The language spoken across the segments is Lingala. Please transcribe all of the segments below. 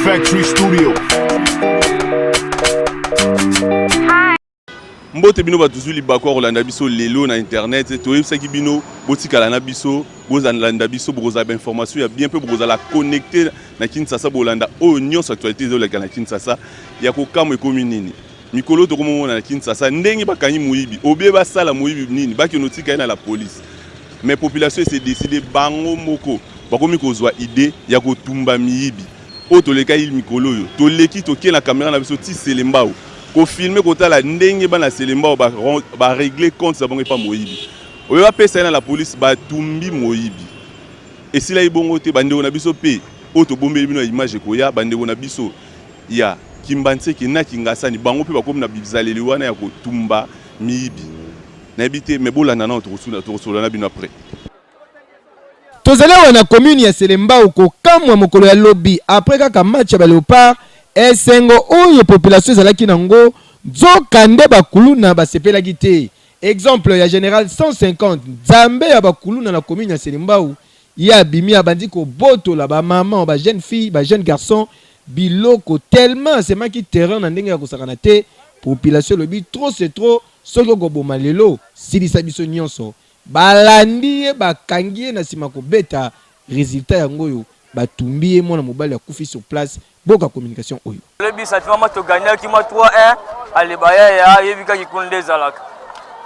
Factory Studio. Mbote bino bato zwi libaku ya kolanda biso lelo na internet. Toyebisaki bino botikala na biso, bozalanda biso, bokozala bainformation ya bien mpe bokozala connecte na Kinshasa. Bolanda oyo nyonso actualité ezoleka na Kinshasa. Ya kokamwa ekomi nini mikolo tokomomona na Kinshasa, ndenge bakangi moyibi obie basala moyibi nini, bakende otika ye na la police, mais population ese décide bango moko bakomi kozwa idée ya kotumba miyibi. Oyo tolekaki mikolo oyo, toleki tokie na kamera na biso ti Selembao kofilmer, kotala ndenge bana Selembao barégler compte na bango epa moyibi oyo bapesa ye na la police. Batumbi moyibi, esilaki bongo te. Bandeko na biso mpe oyo tobombeli bino ya image ekoya, bandeko na biso ya Kimbanseke na Kingasani, bango mpe bakomi na bizaleli wana ya kotumba miyibi. Nayebi te, me bolanda nano, tokosolola na bino après. Tozali awa na commune ya Selembao. Kokamwa, mokolo ya lobi, après kaka match ya Baléopard, esengo oyo population ezalaki nango, nzoka nde bakuluna basepelaki te. Exemple ya général 150, nzambe ya bakuluna na commune ya Selembao, ye abimi, abandi kobotola bamama, bajeune fille, bajeune garçon biloko, tellement asemaki terrain na ndenge ya kosakana te. Population elobi: trop, c'est trop. Soki okoboma lelo, silisa biso nyonso. Balandi ye, bakangi ye na nsima kobeta. Résultat yango oyo, batumbi ye, mwana mobali akufi sur place. Boka communication oyo. Lobi sentiment mwa togagnaki mwa 3-1. Aleba yaya ayebi kaka kuna nde ezalaka.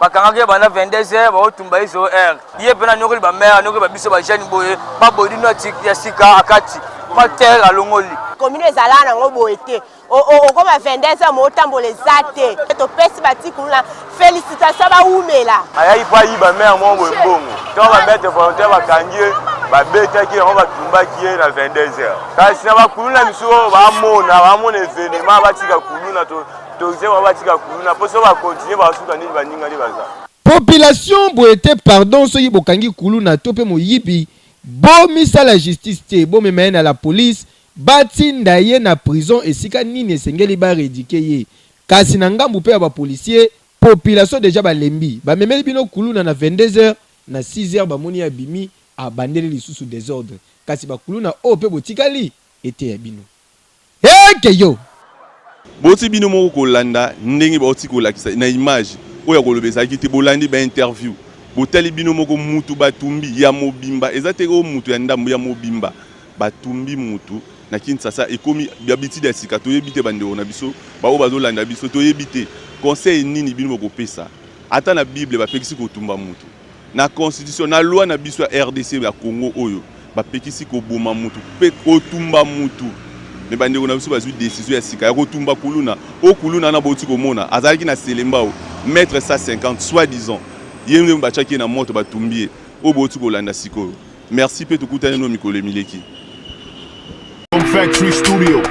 Bakangaki ye banda 22 heures, baotumba ye 0 heure. Ye mpe nanyokoli bamare, anyokoli babiso bajeune boye, babodino ya sika akati matere alongoli. Commune ezalaka nango boye te. Okoma 22 heures, mootambola eza te. Topesi batikulu na félicitation, bawumela. Ayaki mpo ayiba mare moko boye mbongo. Ntango bamaître volontaire bakangi ye, babetaki yango, batumbaki ye na 22 heures. Kasi na bakuluna misusu oyo bamona événement, batika kuluna. Toze bango batika kuluna, mpo so bacontinuer, basuka nini? Baninga nde baza. Population boye te, pardon. Soki bokangi kuluna to mpe moyibi, bomisala justice te, bomema ye na la police, batinda ye na prison esika nini esengeli, barééduquer ye. Kasi na ngambu mpe ya bapolicier, population déjà balembi. Bamemeli bino kuluna na 22 heures, na 6 heures bamoni abimi, abandeli lisusu désordre. Kasi bakuluna oyo mpe botikali, eteya bino eke yo. Boti bino moko kolanda ndenge bauti kolakisa na image oyo ya koloba ezalaki te. Bolandi bainterview, botali bino moko mutu batumbi ya mobimba. Eza te oyo mutu ya ndambo, ya mobimba batumbi mutu na Kinshasa. Ekomi habitude ya sika, toyebi te. Bandeko na biso baoyo bazolanda biso, toyebi te conseil nini bino bokopesa. Ata na Bible bapekisi kotumba mutu, na constitution, na loi na biso ya RDC, ya Congo oyo, bapekisi koboma mutu mpe kotumba mutu. Me bandeko na biso bazwi décision ya sika ya kotumba kuluna. Oyo kuluna wana bauti komona azalaki na Selembao, maître 150 soit disant, ye nde batiaki ye na moto, batumbi ye. Oyo bauti kolanda sikoyo. Merci mpe tokutani no mikolo emileki. Factory Studio.